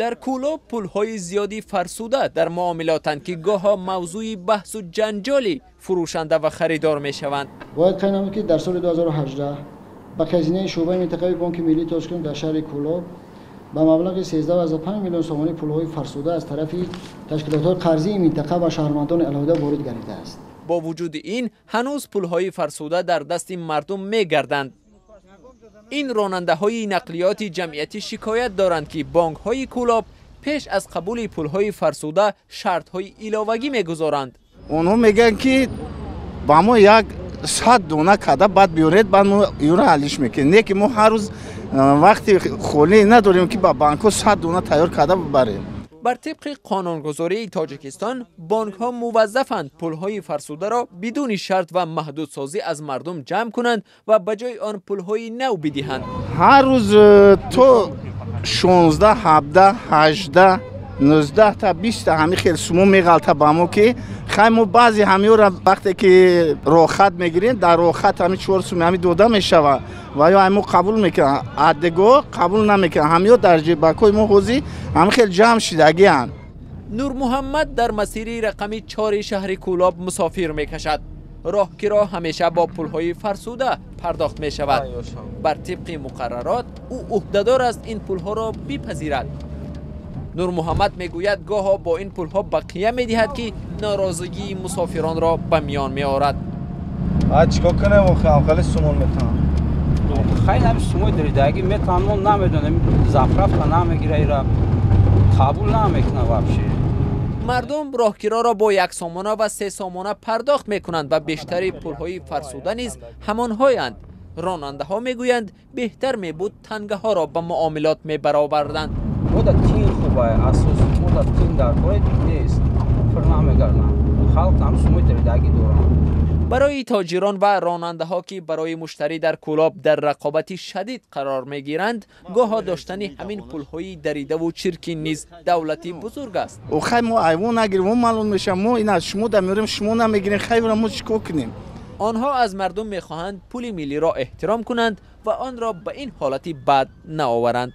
Дар Кӯлоб пулҳои зиёди фарсуда дар муомилотанд, ки гоҳо мавзӯи баҳсу ҷанҷоли фурӯшанда ва харидор мешаванд. Бояд қайд намуд, ки дар соли 2018 ба хазинаи шӯъбаи минтақавии Бонки миллии Тоҷикистон дар шаҳри Кӯлоб ба маблағи 13,5 миллион сомонӣ пулҳои фарсуда аз тарафи ташкилотҳои қарзии минтақа ва шаҳрвандони алоҳида ворид гардидааст. Бо вуҷуди ин ҳанӯз пулҳои фарсуда дар дасти мардум мегарданд. Ин ронандаҳои нақлиёти ҷамъиятӣ шикоят доранд, ки бонкҳои Кӯлоб пеш аз қабули пулҳои фарсуда шартҳои иловагӣ мегузоранд. Онҳо мегӯянд, ки ба мо 100 дона када баъд биёред, баъд мо юра ҳаллиш мекунем. Не ки мо ҳар рӯз вақти холӣ надорем, ки ба банкҳо 100 дона тайёр карда бибарем. Бар тибқи қонунгузории Тоҷикистон бонкҳо муваззафанд пулҳои фарсударо бидуни шарт ва маҳдудсозӣ аз мардум ҷамъ кунанд ва ба ҷои он пулҳои нав бидиҳанд. Ҳар рӯз то 16, 17, 18, 19 та 20 та ҳамин хел сумо меғалта ба мо, ки хай мо баъзе ҳамиёра вақте ки роҳхат мегирем, дар роҳхат ҳамин 4 суми ҳами дода мешавад ва ё мо қабул мекунам, аддего қабул намекунам. Ҳамиё дар ҷибакҳои мо ҳозир ҳамин хел ҷамъ шидагианд. Нурмуҳаммад дар масири рақами 4 шаҳри Кӯлоб мусофир мекашад. Роҳкиро ҳамеша бо пулҳои фарсуда пардохт мешавад. Бар тибқи муқаррарот ӯ ӯҳдадор аст ин пулҳоро бипазирад. Нурмуҳаммад мегӯяд, гоҳо бо ин пулҳо бақия медиҳад, ки норозигии мусофиронро ба миён меорад. Чикор кунем охи, ҳам хеле сумон метавонам. Хеле ҳами сумои даридаги метавонам, мо намедонем, заправка намегира, ира қабул намекунам вообще. Мардум роҳкироро бо 1 сомона ва 3 сомона пардохт мекунанд ва бештари пулҳои фарсуда низ ҳамонҳоянд. Ронандаҳо мегӯянд, беҳтар мебуд тангаҳоро ба муомилот мебароварданд. Мода тин хубай, асос мода тин дар кор нест, фир намегардам. Халқ ҳам сумои даридаги доранд. Барои тоҷирон ва ронандаҳо, ки барои муштарӣ дар Кӯлоб дар рақобати шадид қарор мегиранд, гоҳо доштани ҳамин пулҳои даридаву чиркин низ давлати бузург аст. Хай мо айвон нагирем, мо маълум мешавам, мо ина шумо да меорем, шумо намегирем, хайра мо чикор кунем? Онҳо аз мардум мехоҳанд пули миллиро эҳтиром кунанд ва онро ба ин ҳолати бад наоваранд.